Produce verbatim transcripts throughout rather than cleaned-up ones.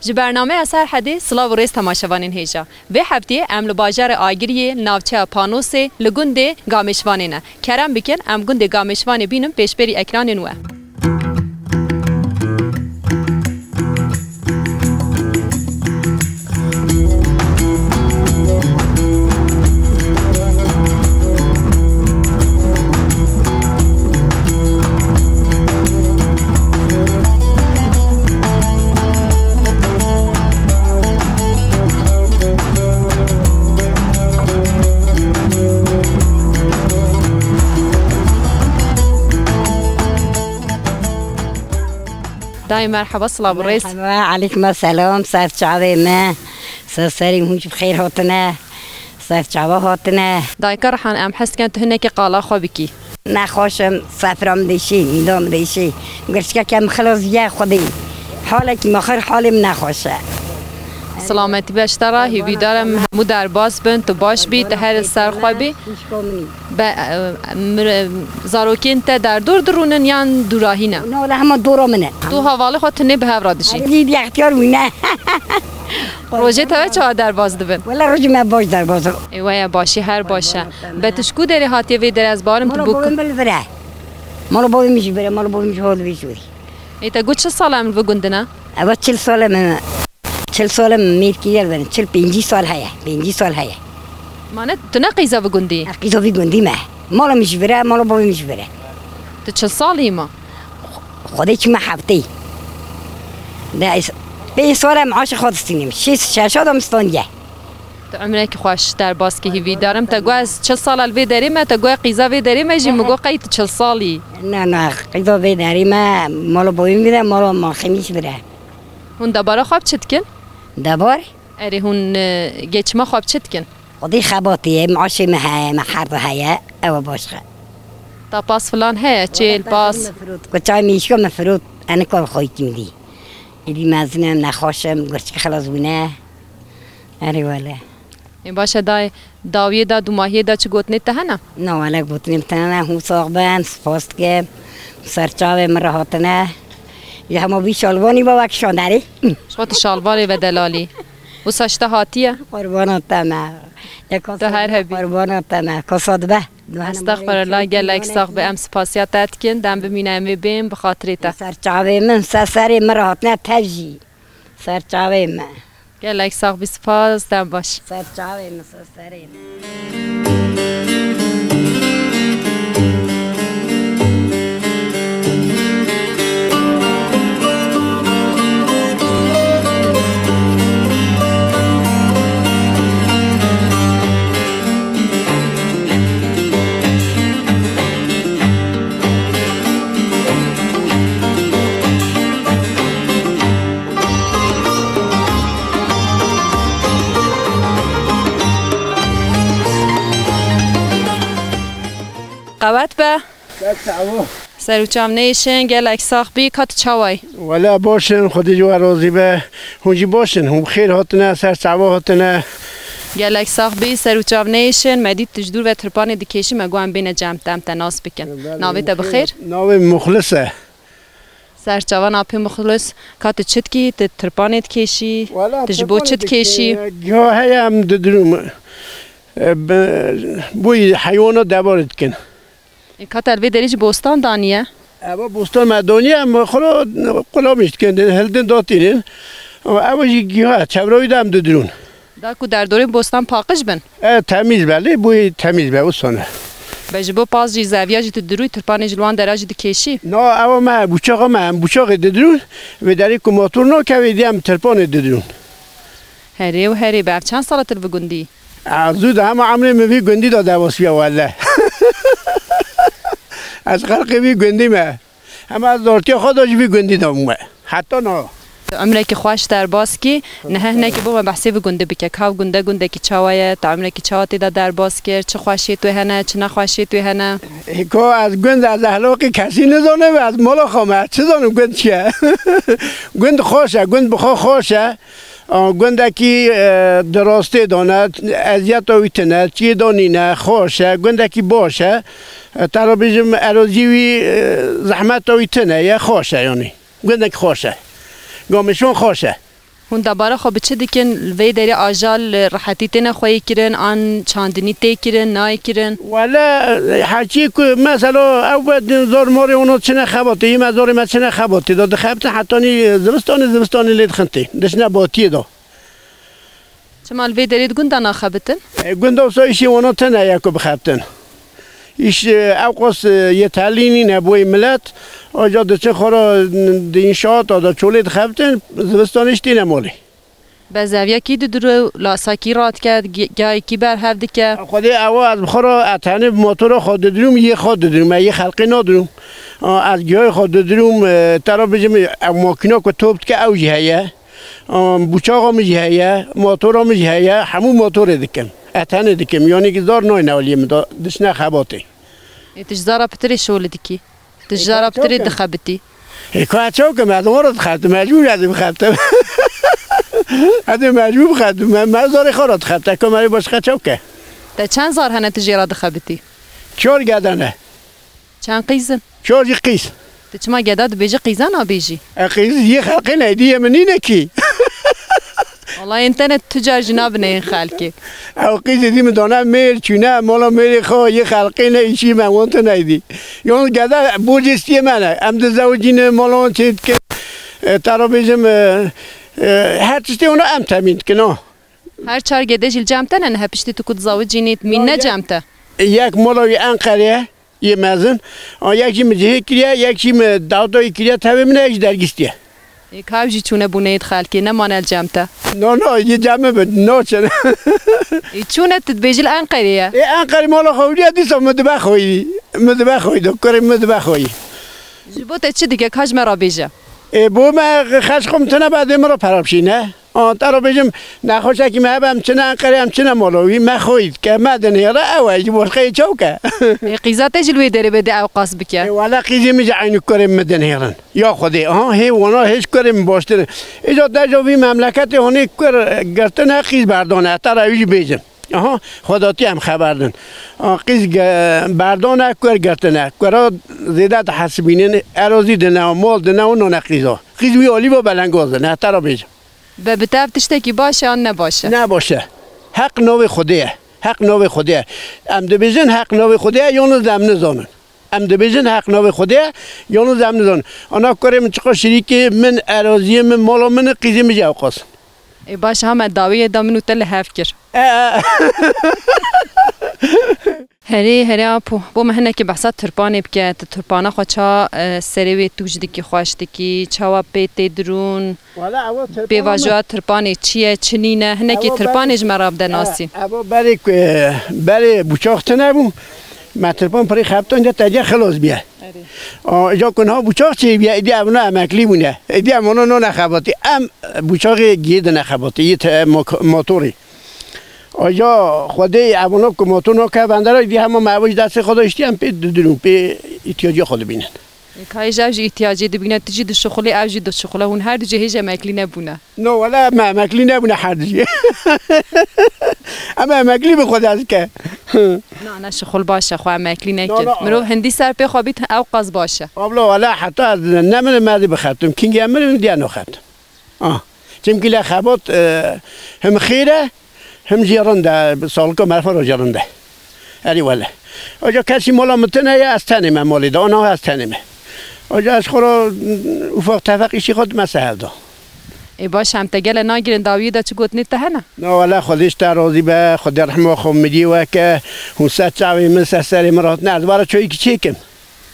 Ji bernameya Serhedê silav û rêz temaşevanên hêja. Vê heftiyê em li bajarê Agiriyê, li navçeya Panosê, li gundê Gamêşvanê ne. Kerem bikin, em gundê Gamêşvanê bînin pêşberî ekranên we. Dayê merheba, silav û rêz. Merheba, aleykum selam, ser çavê me. Ser serê hûn jî bi xêr hatine. Ser çava hatine. Dayika Rihan, em hez dikin tu hinekî qala xwe bikî. Nexweş im, sefra min dêşî, mîna min dêşî. Girçikeke min xilas ye Xwedê. Halekî me xir, halê min nexweş e. Silametî be ji te re, hêvîdar im hemû derbas bin, tu baş bî, tu her li ser xwe bî. Be, e, mir-, zarokên te derdor dirûnin yan dûrahî ne? Na, wele hema dora min e. Tu hevalê xwe tinê bi hev re dijî? Erê, vî bîextiyar bûne. Rojê te ve çawa derbas dibin? Wele rojê me baş derbas dibin. Ê, we ye, başî her baş e. Be tu ji ku derê hatiye vê derê, ez barim tu bû. Mala bavê min li vir e. Mala bavê min jî vir e, mala bavê min jî hol vê jûrî. Ê, te got çil sal e em li vir gundin e? Ewa çil sal e min. Çil sal e min mêrkî ye li vir. Çil pêncî sal heye. Pêncî sal heye. Mane tu ne qîza vî gundî? Ez qîza vî gundî me. Mala min jî vir e, mala bavê min jî vir e. Tu çil salî ma? Xwedê çûme heftê. De ez pênc sal e maaşê xwe distînim. Şêst şeşa de min standiye. Tu umrekî xweş derbas kî, hîvîdar im. Te got ez çil sal e li vê derê me, te got qîza vê derê me jî, min got qey tu çil salî. Na, na, qîza vê derê me, mala bavê min vir e, mala Maxemîş vir e. Hûn debara xwe bi çi dikin? Debar? Erê, hûn, e, geçima xwe bi çi dikin? Xwedî xebatê ye, maaşê me heye, me her du heye, ew e başqa. Tapas filan heye, çêl, pas? Me firot. Ku çay mêşka me firot, enika xweyî min dî. Êdî mezin im, nexweş im, gurçikî xilas bûne. Erê wele. Ê, baş e, dayê, dawiyê de, dûmahiyê de çi gotinê te hene? Na, wele gotinê min tune ne, hûn sax bin, spas dikim. Ser çavê min re hatine. Ji hema vî şalvanî ba wek şanderê. Ji xwe tu şalvarê ve delalî. Wisa ji te hatiye? Qurbana te me. Tu her hebî. Qurbana te me. Kasa dibe. Estexfirullah, gelek sax be, em spasiya te dikin, dem bimîne em ê bên bi xatirê te. Ser çavê min, ser serê min re hatine tev jî. Ser çavê me. Gelek sax bî, spas, dem baş. Ser çavê me, ser serê me. Qewet be. Ser çav neyşin, gelek sax bî, ka tu çaway? Wele baş in, Xwedê ji we razî be. Hûn jî baş in, hûn bi xêr hatine, ser çava hatine. Gelek sax bî, ser û çav neyşin, me dît tu ji dûr ve tirpanê dikêşî, me got em bêne cem te, em te nas bikin. Navê te bi xêr? Navê min Muxlis e. Ser çavan apê Muxlis, ka tu çi dikî, tu tirpanê dikêşî, tu ji bo çi dikêşî? Giha heye em didirûn. E, bi, bo heywana devar dikin. E, ka te li vê derê jî bostan daniye? Eva bostan me daniye, em xwe qulamîş dikin, hildin datînin. Ev jî giha, çevroyî de em didirûn. Da ku derdorên bostan paqij bin? E, temîz be, lê bûyî temîz be, wisa ne. Be ji bo pas jî zeviya jî tu dirûy, tirpanê ji li wan dera jî dikêşî? Na, ewa me, bûçaxa me, em bûçaxê didirûn, vê derê ku motor nakeve, dê em tirpanê didirûn. Herê û herê, be ev çend sala tu li vi gundî? Ez zû de hema emrê min vî gundî de derbas biya wele. Ez xelqê vî gundî me. Hema ez zartiya xwe de ji vî gundî de bûme. Heta niha. Tu umrekî xweş derbas kî, niha hinekî bo me behsê vî gundî bike. Ka ev gunde gundekî çawa ye? Tu umrekî çawa tê de derbas kir? Çi xweşiyê tu hene, çi nexweşiyê tu hene? Hêko ez gund, ez ehlaqî kesî nizanim, ez mala xwe me, ez çi zanim gund çi ye? Gund xweş e, gund bi xwe xweş e. A, gundekî, e, di rastê de ne, eziyeta wî tune, çiyê de nîne, xweş e, gundekî baş e. E, te re bêjim, erazî wî, e, zehmeta wî tune ye, xweş e yanî. Gundekî xweş e. Gamêşvan xweş e. Hûn debara xwe bi çi dikin? Li vê derê ajal li rehetî têne xweyî kirin, an çandinî tê kirin, nayê kirin? Wele, hekî ku mesela ew ve din zor morê wana çine xebatê, yî me zorê me çine xebatê. Da dixebitin hetanî zivistanê, zivistanê lê dixintê. Dişine batiyê da. Çima li vê derê di gunda naxebitin? E, gunda wisa îşê wana tune ye ku bixebitin. Îş, e, ew qas, e, yeterlî nîne bo yê milet. Aja diçin xwe ra di înşaata de çolê dixebitin, zivistanê jî têne malê. Bezeviya kî didiro, lasa kî radike, gi-, gayê kî berhev dike? Xwedê ewa ez bi xwe ra, ez tenê bi motora xwe didirûm, yê xwe didirûm, ez yê xelqê nadirûm. A, ez giyayê xwe didirûm, e, te ra bijim, ew makîna ku top dike ew jî heye. A, bûçaxa min jî heye, motora min jî heye, hemû motorê dikim. Ez tenê dikim, yanî ki zar nayne aliyê min de, dişine xebatê. Ê, tu ji zara pitirê şolî dikî? Tu ji zara pitirê dixebitî? Ê, ka ez çaw kim, ez wan re dixebtim, mecbûr ez ê bixebtim. Ez ê mecbûr bixebtim, me, me zarê xwe re dixebte, ka me başqa çaw ke? Te çend zar hene tu jê re dixebitî? Çar gede ne. Çend qîz in? Çar jî qîz. Tu çima geda dibêjî, qîza nabêjî? E, qîz yê xelqê ne, diyê min nîne kî. Wala yên te ne tu car jî nabine yên xelkê. Ew qîzê dî min dane mêr, çûne mala mêrê xwe, yê xelqê ne, îşî me wan tu neydî. Yalnız geda borcê stiyê me ne. Em dizewicînin, mala wan çê dikin. E, te re bêjim, e, e, her tiştê wana em temîn dikin, ha. Her çar gedê jî li cem te ne, niha piştî tu ku dizewicînî, mîne cem te? Yek mala wî Enqerê ye, yê mezin. A, yek jî min cihê kiriye, yek jî min dawdayî kiriye, tevê min e, yek jî dergîstiye. Ê, ka ew jî çûne bûne yê di xelkê, nemane li cem te? No, no, yê cem min bin, naçin. Ê, çûne tu dibêjî li Enqerê ye? Ê, Enqerê mala xwe wiliye, dîsa min dibe xweyî. Min dibe xweyî, do, kurê min dibe xweyî. Ji bo te çi dike, ka ji me re bêje? Ê, bo me xerc xwe min tune be, dê min re pere bişîne. An te re bêjim, nexweşekî me hebe, em çine Enqerê, em çine mala wî, me xweyî dike, me dinêre, ew e, ji bo xeyê çaw ke. Ê, qîza te jî li wê derê be dê ew qas bike? Ê, wele qîzê min jî eynî kurê min dinêrin. Ya Xwedê, aha, hê wana hêj kurê min baştir in. Îca deja vî memleketê honê kur girtine, qîz berdane, te re wî jî bêjim. Aha, xwedatî em xeber din. A, qîz ge-, berdane, kur girtine. Kura zêde dihesibînin, erazî dine, mal dine û nane qîza. Qîz wî alî ve belengaz dine, te re bêjim. Be bi te ev tiştekî baş e an ne baş e? Ne baş e. Heq navê Xwedê ye. Heq navê Xwedê ye. Em dibêjin heq navê Xwedê ye, yalnız em nizanin. Em dibêjin heq navê Xwedê ye, yalnız em nizanin. Ana kurê min çiqa şirîkê min, eraziyê min, mala min, qîzê min jî ewqas. Ê baş, ha me dawiyê da min û te li hev kir. E, e. Herê, herê apo, bo me hinekî behsa tirpanê bike. Tu tirpana xwe ça, e, serê wê tûj dikî, xweş dikî, çawa pê tê dirûn? Wala ewa tirpana Pêvajoya tirpanê çi ye, çi nîne? Hinekî ewa tirpanê berê, ji me re bide e, nasîn. Ewa berê ku, berê bûçax tune bû, me tirpan pirî xebtan de tece xilos biye. Erê. A, îca ku niha bûçax çêbiye, êdî ev ne emeklî bûne. Êdî em ona nane xebatî. Em bûçaxê giyê dine xebatî, yê te-, mo-, motorî. Aja Xwedê evana ku motor nake vendera, dî hema me ev ji destê xwe de hiştî, em pê didin û pê îhtiyacê xwe dibînin. Kayê ji ev jî îhtiyacê dibîne, tu jî dişuxulî, ev jî dişuxule, hûn her du jî hêj emeklî nebûne. No, wele me emeklî nebûne her du jî. Em emeklî bi xwe dest ke. Na, ne şixul baş e, xwe emeklî nekin. No, no. Mirov hindî ser pê xwe bît, ew qas baş e. Abla, wele heta ez ne min, me dî bixebtim. Kingê min diye naxebtim. Ah. Çimkî le xebat, e, him xêr e, him jî rind e, salika merfa re jî rind e. Erê wele. Aja kesî mala min tune ye, ez tenê me malê de, ana ez tenê me. Aja ez xwe re, ufak tefek îşî xwe dime sehel da. Ê baş, em te gele nagirin, dawiyê de çi gotinê te hene? Na wele, Xwedê ji te razî be, Xwedê rehma xwe miriyê we ke, hûn ser çavê min, ser serê min re hatine, ez were çayekî çêkim.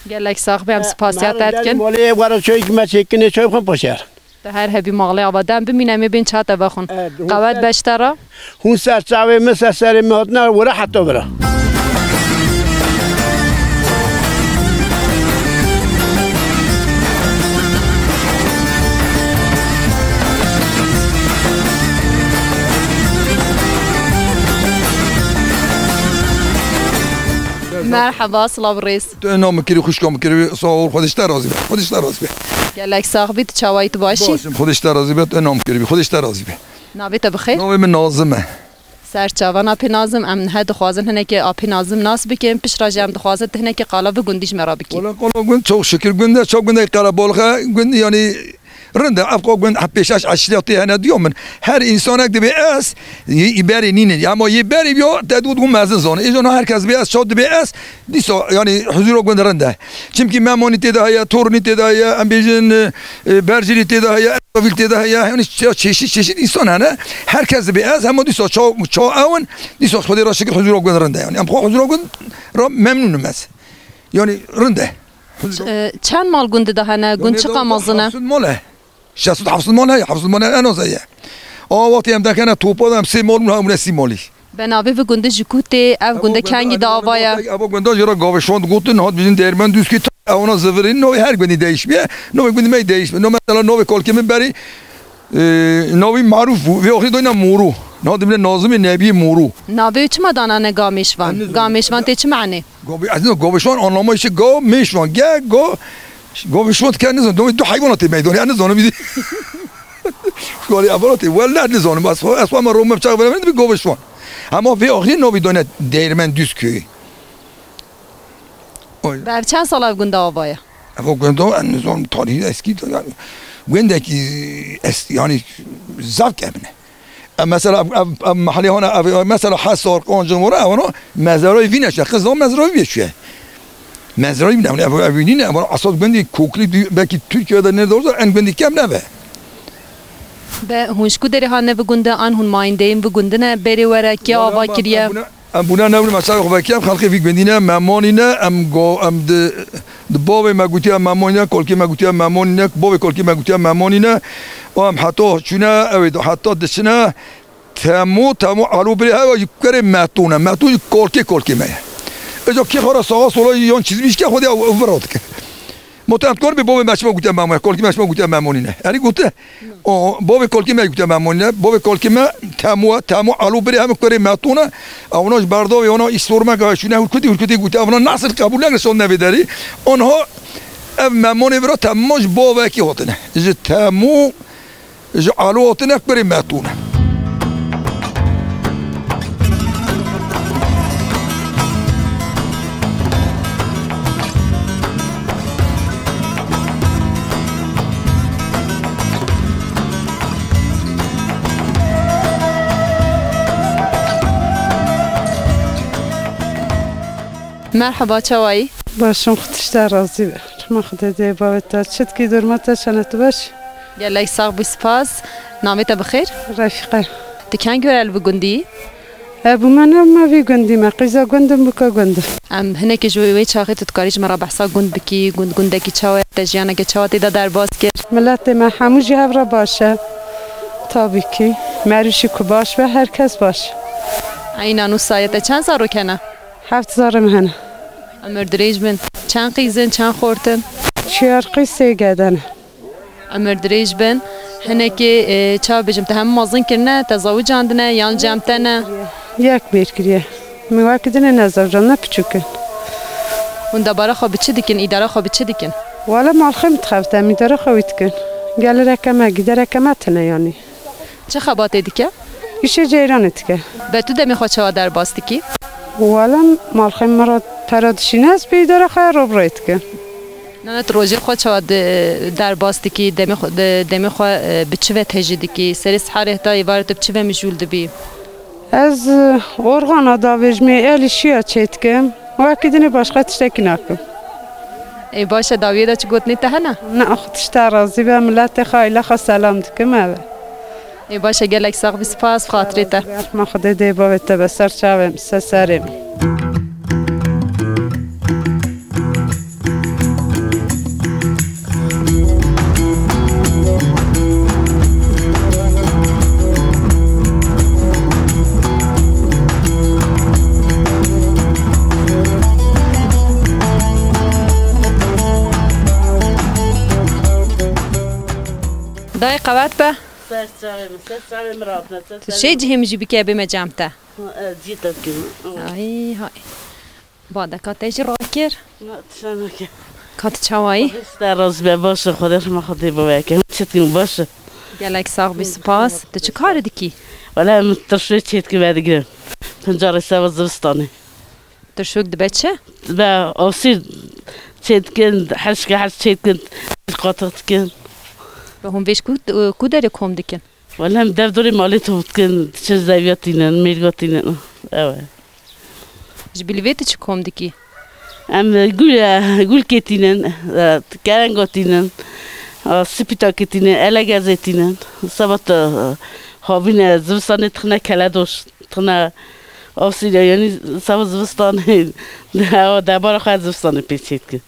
Gelek sax be, em spasiya te dikin. Malê were çayekî me çêkinê, çay bixwin paşer. Te her hebî malê ava dem bimîne, em ê bên çate vexwin. E, hûn ser, qewet be ji te re. Hûn ser çavê min, ser serê min hatine, were heta vira. Merheba, silav û rêz. Tu ê nam kirî, xwişka min kirî, sağ ol, Xwedê ji te razî be. Xwedê ji te razî be. Gelek sax bî, tu çawayî, tu baş î? Baş im, Xwedê ji te razî be, tu ê nam kirî bî, Xwedê ji te razî be. Navê te bi xêr? Navê min Nazim e. Ser çavan, apê Nazim, em niha dixwazin hinekê apê Nazim nas bikin, piştre jî em dixwazin tu hinekê qala vî gundî ji me re bikî. Wala qala gund, çok şükür, gund e, çok gund e, qala bolxe, gund, yanî Rind e, ev xwe gund hep pêşeş eşliya tê hene diyo min. Her insanek dibê ez, yê berê nînin. Ama yê berê biyo, te dû dû mezin zane. Ê jana her kes dibê ez, çaw dibê ez, dîsa, yani, huzura gund rind e. Çimkî Memonî tê de heye, Tornî tê de heye, em bêjin, e, e, Berjîrî tê de heye, Estavîl tê de heye. Yani, çe-, çeşit çeşit insan hene. Her kes dibê ez, hema dîsa çaw, çaw ew in, dîsa Xwedê re şikir huzura gund rind e. Yani, em xwe huzura gund re memnûn im ez. Yani, rind e. Ç-, e, çend mal gundê de hene? Gund çiqa mezin e? Heft mal e. Şeş sed heft mal heye, heft mal en az heye. A wextê em dekene topa de em sê mal bûn, hebûne sî malî. Be navê vî gundî ji ku tê, ev gundî kengî de ava ye? Eva gunda jê re Gavêşwan digotin, hat bijin Dêrmen Dûskî, ewana zivirîn, navê her gundî değişmiye, navê gundî me değişmiye. No mesela navê kalkê min berî, e, navî Marûf bû, vê axirî dayna Morû. Niha dibine Nazimê Nebiyê Morû. Navê çima danane Gamêşvan? Gamêşvan tê çi manê? Gavê-, ez nizam, Gavêşwan anlamayışê gav, mêşvan, ge, gav, Gavêşwan dike nizam, domê du heywana tê meydonê, ez nizanim îdî. Xalî evara tê, welle ez nizanim, ez xwe, ez xwe me romem çax veremem, dibê Gavêşwan. Hema vê axirî navî dane Değirmen Düzköyü. Oy. Be ev çend sala ev gunda ava ye? Ev gunda, ez nizanim, tarîhî eskî, yani, gundekî es-, yani, zaf kevin e. Em mesela ev, ev, ev mehalê hana, ev, ev mesela Hesar, Qancin wara, ewana mezarayê vî neşe, qizan mezarayê vî çûye. Mezarayê vî ne, ev, ev nîne, ewana esas gundî kokli dü-, belkî Türkiye'de nerede olsa en gundî kem nebe. Be hûn ji ku derê hatine vî gundî, an hûn mayîndeyên vî gundî ne, berê were, kê ava kiriye? Em bûne, em bûne ne mesela xwe vekî, em xelkê vî gundî ne, memanî ne, em go-, em di Di bavê me gotiye Memonî ne, kolkê me gotiye Memonî ne, bavê kolkê me gotiye Memonî ne. Û em heta çûne, ew ê heta diçine, temo, temo alo birê hewa jî kurê Meto ne. Meto jî kolkê kolkê me ye. Êca kê xwe re sağa sola yan çizmiş ke xwedê ew, ew vira dike. Moto em kor bê bavê me çima gotiye Memonî, kolkê me çima gotiye Memonî ne. Erî gote. O, bavê kolkê me gote Memonî ne. Bavê kolkê me Temo, Temo, alo birê heme kurê Meto ne. Ewna ji berdavê wana îstormek a şûne hurkutî, hurkutî gote. Ewna nasıl kabul neke son nevê derî. Onha ev Memonê vira Temo ji bavekî hatine. Ji Temo, ji alo hatine kurê Meto ne. Merheba, çawayî? Baş im, Xwedê ji te razî be. Rihma Xwedê dê bavê te. Çi dikî, durma te çene, tu baş? Gelek sax bî, spas. Navê te bi xêr? Refîqe. Tu kengî were li vî gundî? E, bû me ne, me vî gundî me. Qîza gund im, bûka gund im. Em hinekî ji wê çaxê tu dikarî ji me re behsa gund bikî, gund gundekî çawa ye, te jiyaneke çawa tê de derbas kir? Miletê me hemû jî hev re baş e. Tabî kî. Merî jî ku baş be, her kes baş. Eyna nûsa ye, te çend zarok hene? Heft zarê min hene. Emir dirêj bin. Çend qîz in, çend xort in? Çiyar qîz, sê gede ne. Emir dirêj bin. Hinekê, e, çawa bêjim, te hemû mezin kirine, te zewicandine, yan cem te ne? Yek mêr kiriye. Min wekî dinê nezewicandine, piçûk in. Hûn debara xwe bi çi dikin, îdara xwe bi çi dikin? Wele malxê min dixebite, em îdara xwe wî dikin. Gelireke me, gîdereke me tune yanî. Çi xebatê dike? Îşê ceyranê dike. Be tu demê xwe çawa derbas dikî? Wele malxê min re pere dişîne, ez bi îdara xwe ya robirê dikim. Nana tu rojê xwe çawa di-, derbas dikî? Demê xwe, di-, demê xwe, e, bi çi ve tejî dikî? Serê siharê heta êvarê tu bi çi ve mijûl dibî? Ez, e, organa davêjimê, elîşiya çêdikim. Wekî dinê başqa tiştekî nakim. Ê, baş e, dawiyê de çi gotinê te hene? Ne, xwe tişta razî be, miletê xwe, aîle xwe selam dikim, ev e. Ê, baş e, gelek sax bî, spas, xatirê te. Rehma Xwedê dê bavê te be, ser çavê min, ser serê min. Dayê qewet be. Ser çavê min, ser çavê min ratine, ser Tu çavê şê min. Cihê min jî bike bê me cem te. Ha, ez cî te dikim. Ay, hay. Badeka te jî rakir. Na, tişaneke. Ka tu çawayî? Xwedê ji te razî be, baş e, Xwedê rehma Xwedê bo weke. Çi dikin, baş e? Gelek sax bî, spas. Tu çi karî dikî? Wele min tirşûyê çêdikim, vedigirim. Pincarê seba zivistanê. Tirşûk dibe çi? Dibe asîr çêdikin, heşke heş çêdikin, qatiq dikin. Hûn vêj ku, ku derê kom dikin? Wele em dev dorê malê top dikin, diçin zeviya tînin, mêrga tînin. Ew e. Ji bilî vê tu çi kom dikî? Em gul, gulkê tînin, e, kerenga tînin, e, spîtakê tînin, elegezê tînin. Seba tu, e, havîne zivistanê tixine keledoş, tixine avsîre, yanî seba zivistanê, ew debara xwe zivistanê pê çê dikin.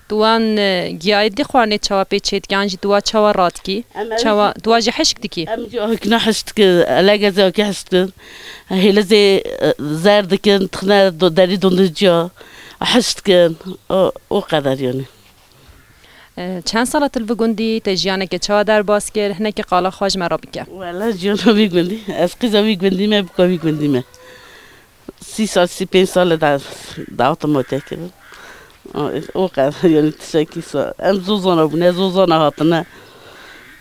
Tu wan, e, giyayê dî xwarinê çawa pê çê dikî, an jî tu wa çawa radikî? Em ew Çawa, tu wa jî hişk dikî? Em jî hakîna hişk dikin, elegezê hakî hişk dikin. Hêlizê, e, zer dikin, tixine do-, derî donduciya, hişk dikin. O, o qeder yanî. E, çend sala tu li vî gundî, te jiyaneke çawa derbas kir? Hinekî qala xwe ji me re bike. Wele jiyana vî gundî, ez qîza vî gundî me, bûka vî gundî me. Sî sal, sî pênc sal e da-, daweta me tê kirin. O, o qedar, yanî tiştekî sa-, em zozana bûne, zozana hatine.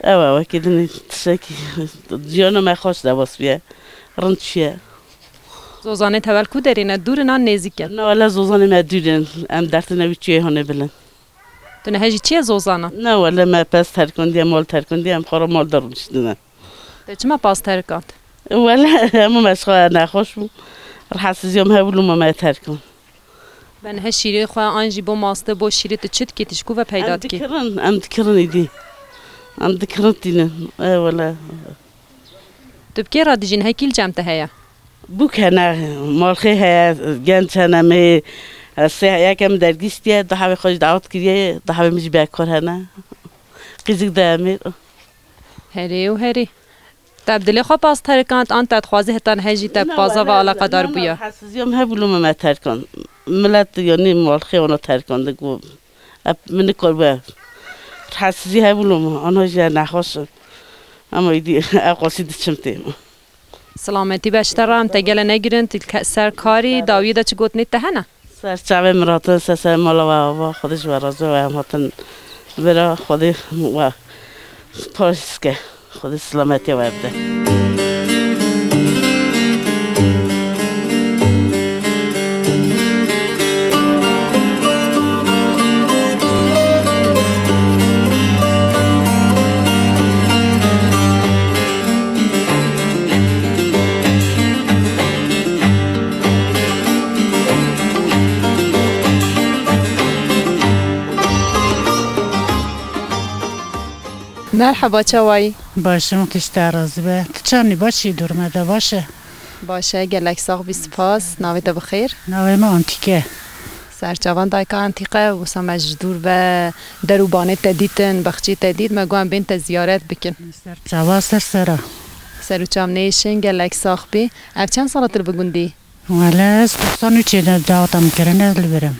Ew e, wekî din tiştekî, jiyana me xweş derbas bûye, rind çûye. Zozanê te wel ku derê ne, dûr in an nêzîk in? Na, wele zozanê me dûr in, em dertine wî çûyê hane bilin. Tu niha jî çi ye zozana? Na, wele me pez terkandiye, mal terkandiye, em xwe re mal de rûniştine. Te çima paz terkand? Wele hemû me ji xwe nexweş bû. Rihetsiziyam hebû, loma me terkand. Ben he şîrê xwe an jî bo maste, bo şîrê tu çi dikî, tu ji ku ve peyda Em dikî? dikirin, em dikirin îdî. Em dikirin tînin. E, wele. Tu bi kê re dijîn, he kîl cem te heye? Bûk hene, malxê heye, genç hene, me sê yekem dergîştiye, dahevê xwe jî dawet kiriye, dahevê min jî bekor hene. Qîzik de emir. Herê û herê. Te bi dilê xwe paz terikand, an te dixwazî heta nihe jî te bi paza ve eleqedar bûye? Rihetsiziyam hebû, loma me terikand. Milet, yanî malxê wana terikand, got, ep, min nikar be. Rihetsizî hebû, loma, ana jî nexweş in. Ama îdî ev qasî diçim têm. Silametî be ji te re, em te gele negirin, tu ke-, ser karî, dawiyê de çi gotinê te hene? Ser çavê min hatin, ser, ser mala we ava, Xwedê ji we razî be, em hatin vira, Xwedê we parêz ke, Xwedê silametiya we bide. Merheba, çawa yî? Baş im, Xwedê ji te razî be. Tu çawa nî, baş î, dûr me de baş e? Baş e, gelek sax bî, spas. Navê te bi xêr? Navê me Antîk e. Serçavan dayika Antîk e, wisa me ji dûr ve der û banê te dîtin, baxçê te dît, me got em bên te ziyaret bikin. Serçava ser sera. Ser û çav nêşin, gelek sax bî. Ev çend sala tu li vî gundî? Wele ez doksan û üçê de daweta min kirine li vir im.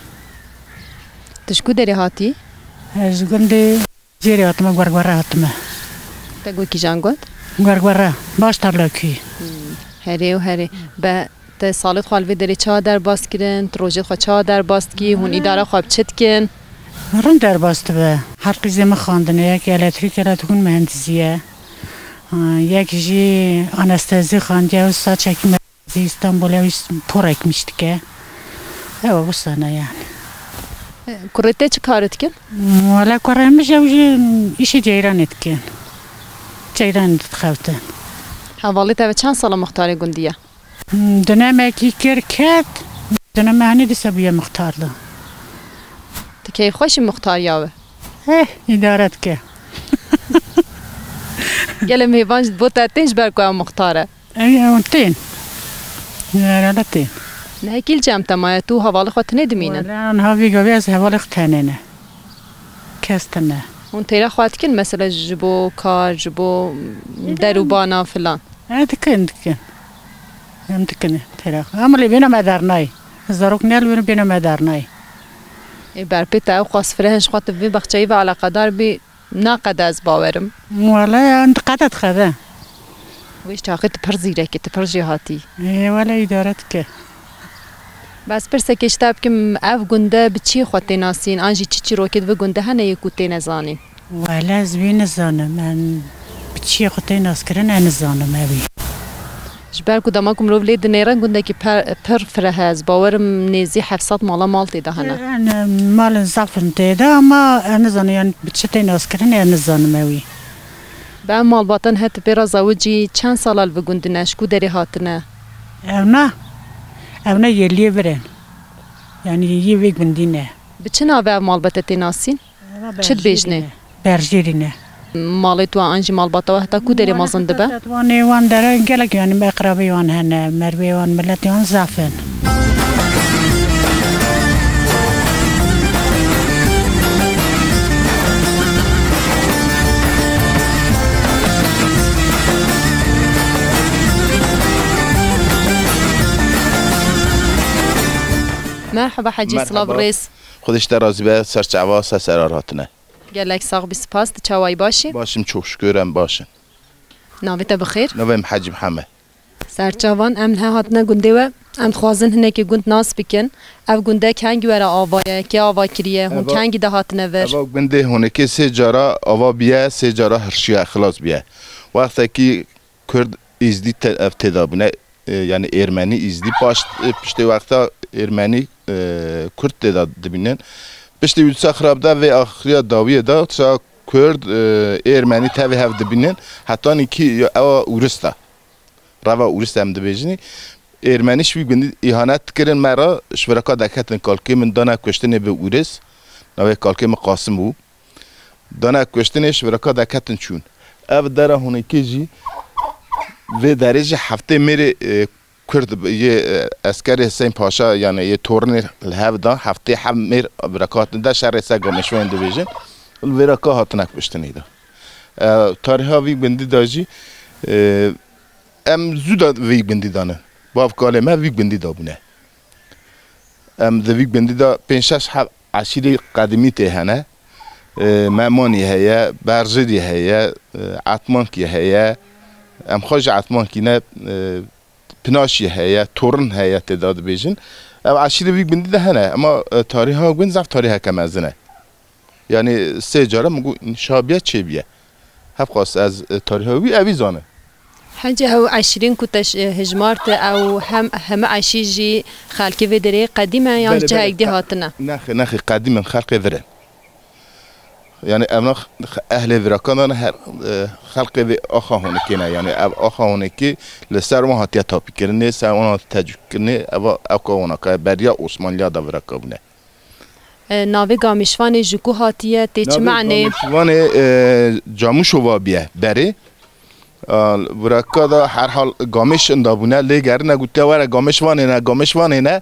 Tu ji ku derê hatî? Ez ji gundê Cêrê hatime, Guerguera hatime. Te got kîjan gund? Guerguera, baş tarla kûyî. Hmm, herê û herê. Be te salê xwe li vê derê çawa derbas kirin? Tu rojê xwe çawa derbas dikî? Hûn îdara xwe bi çi dikin? Rind derbas dibe. Her qîzê min xwendine, yek elektrîk e, elektrîk û muhendisî ye. Ha, yek jî anestezî xwendiye û saçekî me Zî Îstanbul ew îs-, por ekmiş dike. Ew wisa ne yani. E, kurê te çi kar dikin? Wala kurê min jî ew jî îşê ceyranê dikin. Ceyranê dixewtin. Hevalê te ve çend sala muxtarê gundî ye? Hmm, dönemekî kir ket, döneme hanî dîsa bûye muxtar da. Ti keyfxweşî muxtariya we? Eh, îdare dike. Gelê mêvan ji bo te tên ji ber ku ew muxtar e? Ew, ew tên. Herhalde tên. Nehekî li cem te maye, tu hevalê xwe tinê dimînin? Wala, niha vî gavê ez hevalê xwe tenê ne. Kes tine. Hûn têra xwe dikin, mesela ji bo kar, ji bo der û bana filan? E, dikin, dikin. Em dikin têra xwe. Ama lê bêna me dernayê. Zarok ne li bêna me dernayê. Ê, berpê te ew qas fireh in ji xwe tu vê baxçeyî ve eleqedar bî, naqede ez bawerim. Wele em diqede dixede. Wê ji taxê tu pir zîrekî, tu pir jêhatî. Ê, wele îdare dike. Bes pirsekê ji te bikim, ev gunde bi çiyê xwe tê nasîn, an jî çi çîrokê di vê gunde hene yê ku tê nezanîn? Wele ez wî nizanim, em bi çiyê xwe tê naskirin, ez nizanim ew î. Ji ber ku dema ku mirov lê dinêre gundekî per-, pir fireh e, ez bawerim nêzî heft sed mala mal tê de hene. Em, malên zaf in tê de, ama ez nizanim, yani bi çi tê naskirin, ez nizanim ew î. Bi ev malbatan het pê re zewicî çend sala li vi gundî ne, ji ku derê hatine? Ew ne, ew ne yê lê vir in. Yanî yê vê gundî ne. Bi çi navê ev malbete tê nasîn? Çi dibêjinê? Berjêrî ne. Malê tu an jî malbata we heta ku derê mezin dibe? Wan ê wan dere gelek, yanî eqrabê wan hene, mervê wan, miletê wan zaf in. Merhaba Hecî, silav û rêz. Xwedê ji te razî be, ser çava, ser serar hatine. Gelek sax bî, spas. Tu çawayî, baş î? Baş im, çok şükür, em baş in. Navê te bi xêr? Navê min Hecî Mihemed. Serçavan, em niha hatine gundê we. Em dixwazin hinekî gund nas bikin. Ev gundek hengî were ava ye? Kê ava kiriye? Hûn kengî de hatine vir? Eva gundê Honekê sê cara ava biye, sê cara hirşiye, xilas biye. Wextekî Kurd, Êzdî te-, ev têda bûne, e, yanî Êrmenî, Êzdî paş, e, piştê wexta Êrmenî, e, Kurd têda dibînin. Piştê wî dîsa xirab de vê axiriya dawiyê de ça Kurd, e, Êrmenî tevê hev dibînin. Hetanî kî ya ewa Ûris de. Reva Ûris em dibêjinî. Êrmenî ji wî gundî îhanet dikirin me re, ji viraka deketin kalkê min dane kuştinê bi Ûris. Navê kalkê min Qasim bû. Dane kuştinê ji viraka deketin çûn. Ev dera Honekê jî vê derê jî heftê mêrê, e, Kurd yê, e, eskerê Hüseyin Paşa, yanî yê torinê li hev da, heftê hev mêr viraka hatin de şerê ser Gamêşvanê dibêjin. Li viraka hatine kuştinê de. E, tariha vî gundî de jî, e, em zû de vî gundî de ne. Bav kalê me vî gundî de bûne. Em di vî gundî de pênc şeş heb eşîrê qedîmî tê hene. E, Memanî heye, Berjirî heye, e, Etmankî heye. Em xwe ji Etmankî ne, e, Pinaşî heye, Torin heye tê de dibêjin. Ev eşîrê vî gundî de hene, ema, e, tarîha gund zaf tarîheke mezin e. Yanî sê cara min got înşa biye, çêbiye. Hevqas ez, e, tarîha wî evî zanim. Hence ew eşîrên ku te ş-, e, hijmart, ew hem, heme eşîr jî xelkê vê derê qedîm e yan Belê, ji cihek belê, dî qe-, hatine? Nexê, nexê, qedîm in, xelkê vir in. Yanî ev nax-, ehlê viraka da ne, her, e, xelkê vê axa Honekê ne. Yanî ev axa Honekê li ser wan hatiye tapîkirinê, ser wan hatiye tecûdkirinê, eva, ewka wan a, beriya Osmanliya da viraka bûne. E, navê Gamêşvanê ji ku hatiye, tê çi Navê manê? Gamêşvanê, e, Camûşova biye berê. E, viraka da herhal Gamêş inda bûne, lê gerine gotiye were Gamêşvanê ne, Gamêşvanê ne.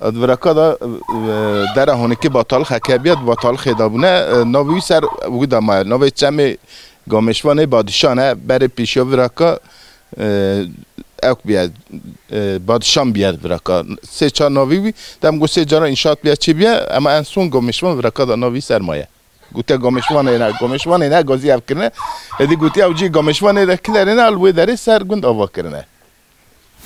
E, viraka da, e, dera Honekê batalixeke biye, di batalixê da bûne. E, navê wî ser wî da maye. Navê çemê Gamêşvanê Badişan e, berê pêşiya viraka, e, ewk biye, e, Badişan biye viraka. Sê çar navî wî, dem got sê cara înşaat biye, çê biye, ema en son Gamêşvan viraka da navî ser maye. Gote Gamêşvanê ne, Gamêşvanê ne, gazî ev kirine. Êdî gotiye ew cî Gamêşvanê de kilerê ne, li wê derê ser gund ava kirine.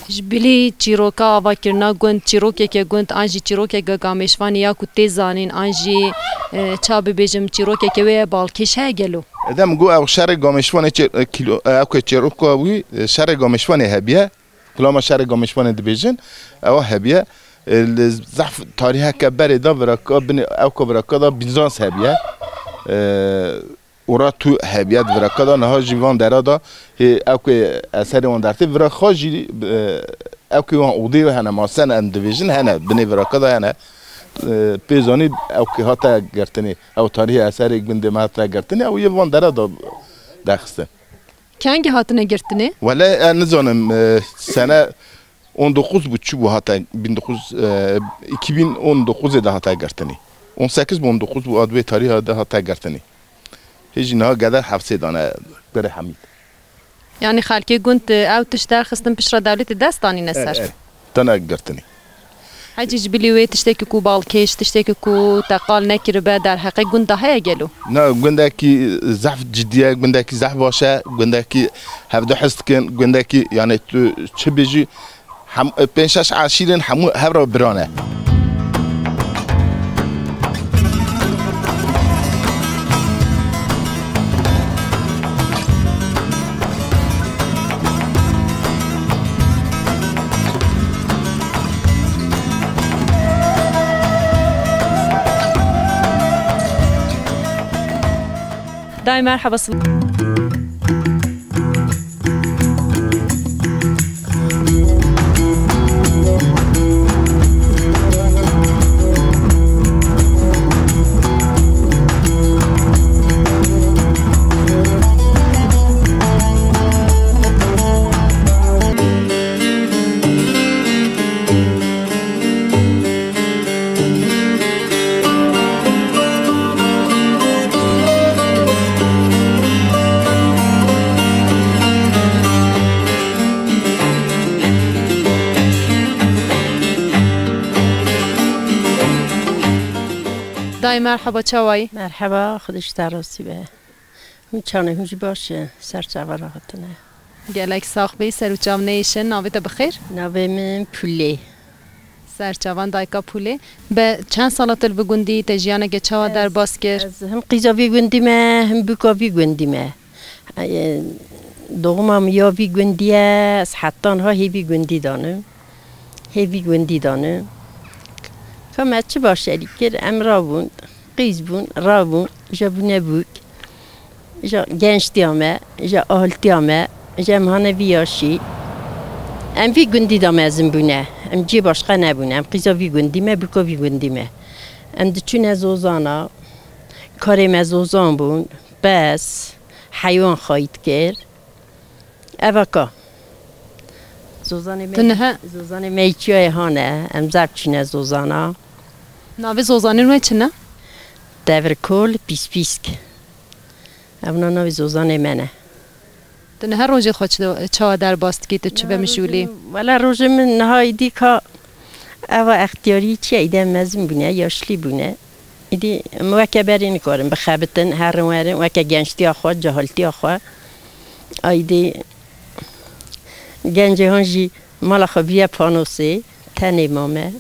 Ji bilî çîroka avakirina gund, çîrokeke gund an jî çîrokeke Gamêşvanê ya ku tê zanîn an jî, e, ça bibêjim, çîrokeke wê ye balkêş heye gelo? Edem got ew şerê Gamêşvanê çê-, e, kilo, e, ew ke çîroka wî, e, şerê Gamêşvanê hebiye. Kulama şerê Gamêşvanê dibêjin, ewa hebiye. E, li zehf tarîheke berê de viraka binê, ew ke viraka da Bîzans hebiye. E, Urartu hebiye di viraka da, niha jî van dera da, hê ewkê eserê wan dertê, vira xwe jî, e, ewkê wan odê hene, masen em dibêjin, hene, binê viraka da hene. E, pê zanî ewkê hate girtinê, ew tarîhê eserê gundê me hate girtinê, ew yê van dera da derxistin. Kengî hatine girtinê? Wele, e, nizanim, e, sene on dokuz bû, çi bû hate, bin dokuz, e, iki bin on dokuzê de hate girtinê. On sekiz bû, on dokuz bû, a di wê tarîha de hate girtinê. Hê jî niha geder hefsê dane, Kurê Hemîd. Yanî xelkê gund, e, ew tişt derxistin piştre dewletê dest danîne ser? Er, er. Tene girtinê. Hecî ji bilî wê tiştekî ku balkêş, tiştekî ku te qal nekiribe derheqê gund de heye gelo? Na, gundekî zehf cidî ye, gundekî zehf baş e, gundekî hevdu his dikin, gundekî, yanî tu çi bêjî, hem, pênc şeş eşîrên hemû hev re bira ne. Dayê merheba. Dayê merheba, çawa yî? Merheba, Xwedê ji te razî be. Hûn çawa ne, hûn jî baş e, ser çava re hatine. Gelek sax bî, ser û çav neyêşin, navê te bi xêr? Navê min Pûlê. Ser çavan dayika Pûlê. Bi çend sala tu li vî gundî, te jiyaneke çawa derbas kir? Ez him qîza vî gundî me, him bûka vî gundî me. E, Doğuma min ya vî gundî ye, ez heta niha hê vî gundî danim. Hê vî gundî danim. Ka me çi başerî kir, em rabûn, qîz bûn, rabûn, ja bûne bûk. Ja gençtiya me, ja ahiltiya me, ja em hane vî yaşî. Em vî gundî de mezin bûne. Em cî başqa nebûne. Em qîza vî gundî me, bûka vî gundî me. Em diçûne zozana, karê me zozan bûn, bes, heywan xayî dikir. Evaka. Zozanê me, Tu niha zozanê me çiyayê hane, em zaf çûne zozana. Navê zozanên we çi ne? Devirkol, pîspîsk. Evna navê zozanê me ne. Tu niha rojê xwe çi, çawa derbas dikî, tu çi be mijûlî? Wela rojê min niha îdî ka eva extiyarî çi ye, îdî em mezin bûne, yaşlî bûne. Îdî em weke berê nikarin bixebitin, herin werin, weke gençtiya xwe, cahiltiya xwe. Aydî gencê han jî mala xwe biriye panosê, tenê mame.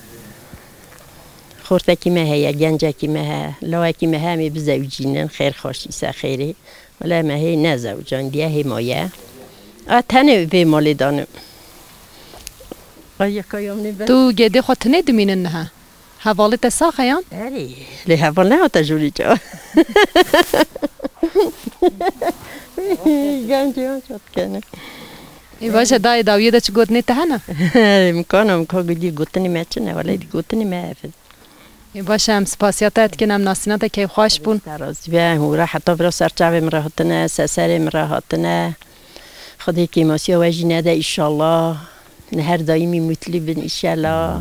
Xortekî me heye, gencekî me heye, lawekî me heye, em ê bizewicînin, xêr xweşî se xêrê. Wele me hê nezewicandî ye, hê maye. A tenê vê malê danim. Ay yeka yamnê be. Tu gedê xwe tinê dimînin niha? Hevalê te sax e yan? Erê, lê heval nehate jûrî ca. Gencê yan çat kene. Ê baş e, dayê dawiyê de çi gotinê te hene? Erê, min kana, min ka gudî gotinê me çi ne, wele dî gotinê me ev in. Ê baş e, em spasiya te dikin, em nasîna te keyfxweş bûn. Te razî be, hûra heta vira ser çavê min re hatine, ser serê min re hatine. Xwedê kêmasiya we jî nede înşallah. Ne her daîmî mutlu bin înşallah.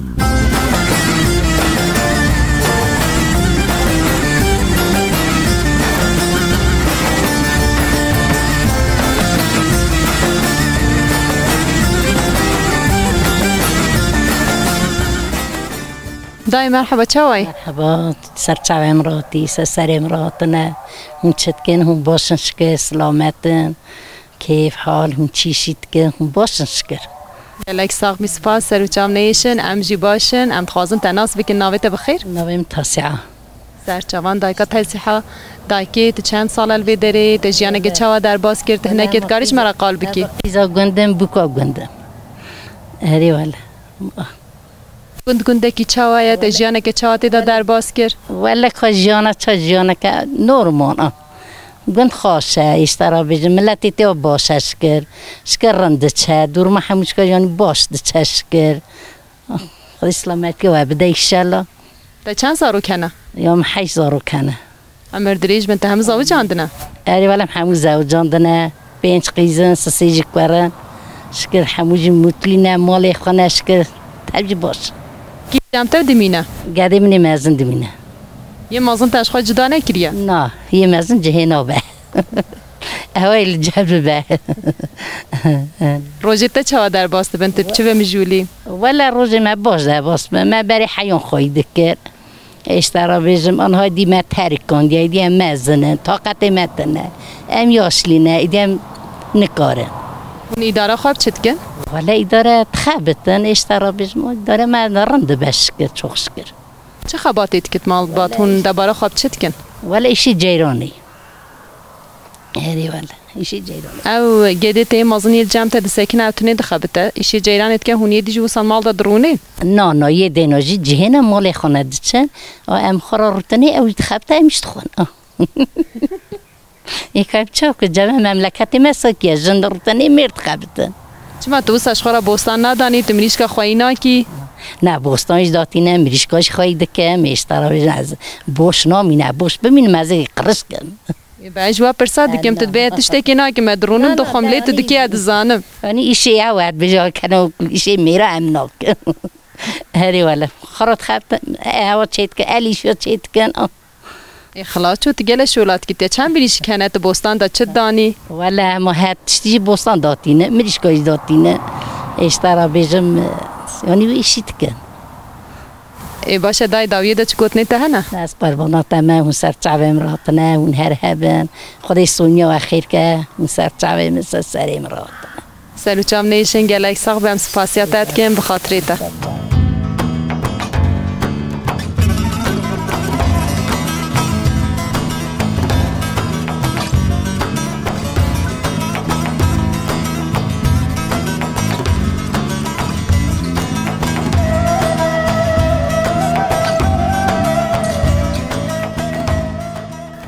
Dayê merheba, çawa yî? Merheba, ser çavê min re hatî, ser serê min re hatine. Hûn çi dikin, hûn baş in şikir, silamet in. Keyf, hal, hûn çî şî dikin, hûn baş in şikir. Gelek sax bî, spas, ser û çav neyêşin, em jî baş in, em dixwazin te nas bikin, navê te bi xêr? Navê min Tasiha. Ser çavan dayika Tesiha, dayikê tu çend sal e li vê derê, te jiyaneke çawa derbas kir, tu hinekê dikarî ji me re qal bikî? Qîza gund im, bûka gund im. Erê wele. Gund gundekî çawa ye? Te jiyaneke çawa tê de derbas kir? Wele ka jiyana ça jiyaneke normal a. Gund xweş e, îşte ra bêjim, miletê tê baş e şikir. Şikir rind diçe, duruma hemû şikir yanî baş diçe şikir. Xwedê silametî we bide înşellah. Te çend zarok hene? Ya min heşt zarok hene. Emir dirêj bin, te hemû zewicandine? Erê, wele em hemû zewicandine. Pênc qîz in, sisê jî kuer in. Şikir hemû jî mutlî ne, malê xwe ne şikir. Tev jî baş. Kî cem te dimîne? Gedê min ê mezin dimîne. Yê mezin te ji xwe cuda nekiriye? Na, yê mezin cihê nabe. Ew ê li cem bibe. Rojê te çawa derbas dibin? Tu çi ve mijûlî? Wele rojê me baş derbas dibin. Me berê heyon xweyî dikir. Îşte ra bêjim, anha dî me terikand, ya dî em mezin in, taqetê me tune. Em yaşlî ne, îdî em nikarin. Hûn îdara xwe bi çi dikin? Wele îdare dixebitin, îşte ra bêjim, îdare me rind dibe şikir, çok şikir. Çi xebatê dikit malbat? Hûn debara xwe bi çi dikin? Wele îşê ceyranê. Erê wele, îşê ceyranê. Ew gedê te yê mezin yê li cem te disekine, ew tunê dixebite. Îşê ceyranê dike, hûn yê dî jî wisa mal de dirûnê? Na, na, yê dêna jî cihêne malê xwe ne diçin. A, em xwe re rûtinê, ew jî dixebite, em jî dixwin. A. Ê, ka çaw ke cem memleketê me sakiye, jin dirûtenê mêr dixebitin. Çima tu wisa ji xwe re bostan nadanî, tu mirîşka xweyî nakî? Ne, bostan jî datîne, mirîşka jî xweyî dikim, êştara jî ez boş namîne, boş bimînim, ez ê qiriş kim. Ê, ben ji we pirsa dikim, tu dibê tiştekê nakim, me dirûnim dixwim, lê tu dikê ez dizanim. Yanî îşê ew e, dibêje keno îşê mêra em nakin. Herê wele, xirot xebtin, e, hewa çêdikin, el îşo çêdikin. Ê, xilas çû, tu gele şolat kî te çend birîşik hene, tu bostan da çi danî? Wele hema her tiştî jî bostan datîne, mirîşka jî datîne. Êştara bêjim, yanî wî îşî dikin. Ê, baş e, dayê dawiyê de çi gotinê te hene? Ez qurbana te me, hûn ser çavê min ratine, hûn her hebin. Xwedê sonya we xêr ke, hûn ser çavê min, ser serê min ratine. Ser û çav neyşin, gelek sax be, em spasiya te dikin bi xatirê te.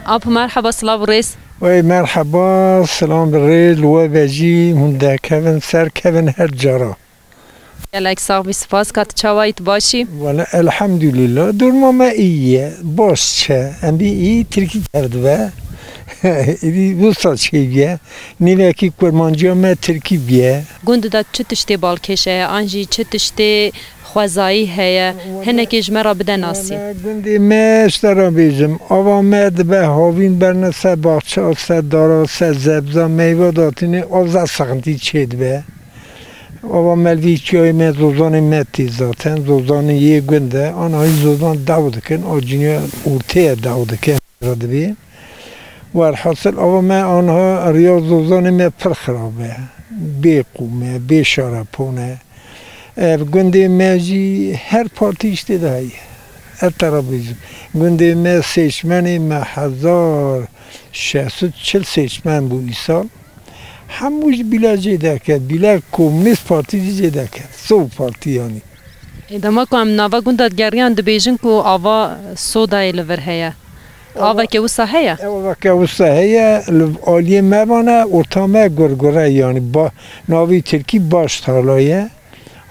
Apo merheba, silav û rêz. Wey merheba, silam bi rê li we ve jî hûn derkevin, serkevin her cara. Gelek sax bî, spas, ka tu çawa yî, tu baş î? Wele elhamdülillah, duruma me î ye, baş çe, em bî î tirkî kerdibe. Îdî wisa çêbiye, nîvekî kurmanciya me tirkî biye. Gund de çi tiştê balkêş heye, an jî çi tiştê xwezayî heye, hinekê ji me re bide nasî. Wele gundê me, ji te re bêjim, ava me dibe havîn berne ser baxça, ser dara, ser zebza, meyve datînê, av zaf sexintî çêdibe. Ava me li vî çiyayê me, zozanê me tê zaten, zozanê yê gund e, ana hî zozan dew dikin, a cîniya ortê ye dew dikin, dibê. Werhasil, ava me aniha riya zozanê me pir xirab e. Bê qûm e, bê şarepon e. Ev gundê me jî her partî ji tê de heye. Ez te re bêjim. Gundê me seçmenê me hezar şeş sed çil seçmen bû îsal. Hemû ji bîle jê derket. Bîle Komûnîst Partî jî jê derket. Sol Partî yanî. Ê, dema ku em nava gunda digeriyan dibêjin ku ava sodayê li vir heye. Ava- Aveke wisa heye? Ew aveke wisa heye, li aliyê me vane, orta me Gurgure yanî ba-, navî tirkî Baş Tarla ye.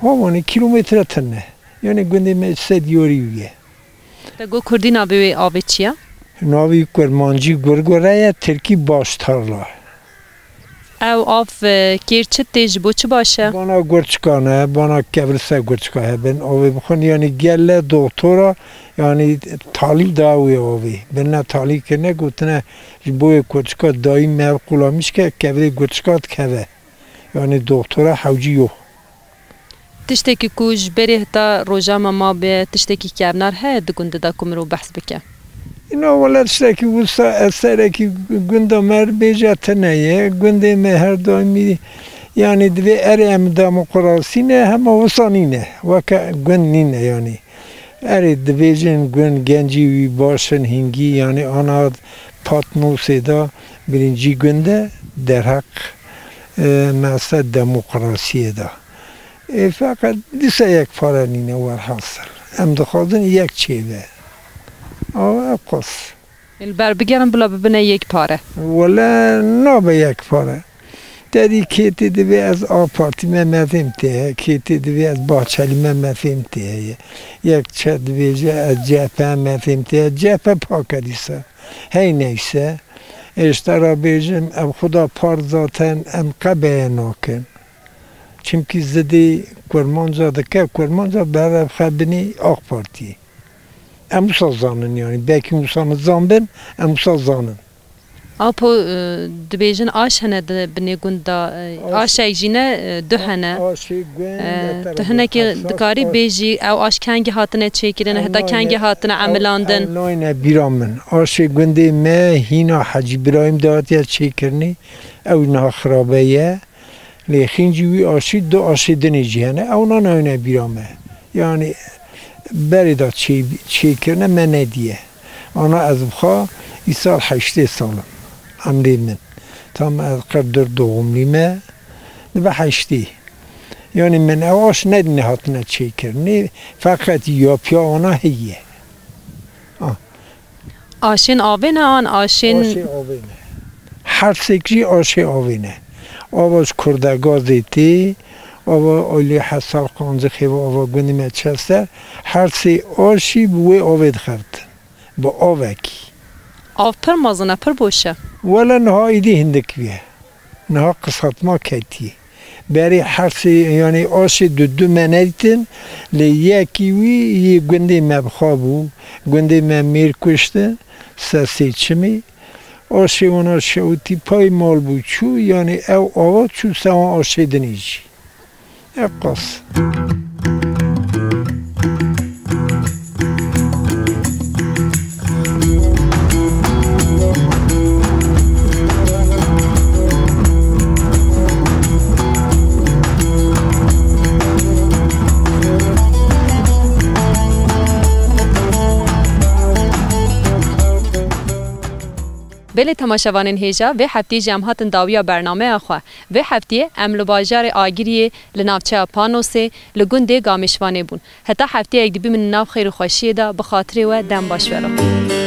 Ha, wanî kîlometre tune. Yanî gundê me sed yorî ye. Te got kurdî navê wê avê çi ye? Navî kurmancî Gurgure ye, tirkî Baş Tarla. Ew av, e, kêr çi tê, ji bo çi baş e? Bana gurçikan e, bana kevir ser gurçika hebin. Avê bixwin, yanî gele doktora, yanî talî da wê avê. Birine talî kirine, gotine, ji bo wê gurçika dayî me ev qulamîş ke, kevirê gurçika dikeve. Yanî doktora hewcî yo. Tiştekî ku ji berê heta roja me mabe, tiştekî kevnar heye di gund de ku mirov behs bike? Îna wele tiştekî wisa eserekî gunda me re bêje tune ye. Gundê me her daîmî, yanî divê erê em demokrasî ne, hema wisa nîne. Weke gund nîne yanî. Erê dibêjin gund gencî wî baş in hingî, yanî ana Patmosê de birincî gund e, derheq, e, mesela demokrasiyê de. Ê, feqet dîsa yek pare nîne werhasil. Em dixwazin yek çêbe. Awa ev qas. Li ber bigerin bila bibine yek pare. Wele nabe yek pare. Te dî kê tê divê ez A Partî me mefêm tê heye, kê tê divê ez Bahçelî me mefêm tê heye. Yek çe dibêje ez C H P mefêm tê heye. C H P pak e dîsa. Hey neyse. Ê, ji te re bêjim, ev xuda par zaten em qebeye nakin. Çimkî zidê kurmanca dike, kurmanca bi hev xebinî A K Partiyê. Em wisa zanin yanî, belkî wisa nizan bin, em wisa zanin. Apo, e, dibêjin aş hene di binê gund de, e, aşek jî ne, e, du hene. Aşê gund, e, tu hinekî dikarî bêjî, ew aş kengî hatine çêkirin, heta kengî hatine emilandin? Ew nayne bîra min. Aşê gundê me hîna Hecî Birahîm de hatiye çêkirinê, ew niha xirabe ye. Lê xîncî wî aşî du aşê dinê jî hene. Ewna nayne bîra me. Yanî berê de çê-, çêkirine me nediye. Ana ez bi xwe îsal heştê sal im. Emrê min. Tam ez qir dur doğumlî me. Dibe heştê. Yanî min ew aş nedîne hatine çêkirinê. Feqet yapya ana heye. Ah. Aşên avê ne an aşên... Aşê avê ne. Her sêk jî aşê avê ne. Ava ji Kurdega zêtê, ava Alî Hesal Qancixê ve ava gundê me Çester. Her sê aşî bi wê avê dixebitin. Bi avekî. Av pir mezin e, pir boş e. Wele niha êdî hindik bûye. Niha qisatma ketiye. Berê her sê, yanî aşê du du me nedîtin, lê yekî wî yê gundê me bi xwe bû. Gundê me mêr kuştin, ser sê çimê. Aşê wana şewitî pay mal bû çû, yanî ew ava çû sewan aşê dinê jî. Ev qas. Belê temaşevanên hêja, vê hefteyê jî em hatin dawiya bernameya xwe. Vê hefteyê em li bajarê Agiriyê, li navçeya Panosê, li gundê Gamêşvanê bûn. Heta hefteyek dibînin nav xêr û xweşiyê de, bi xatirê we dem baş we re.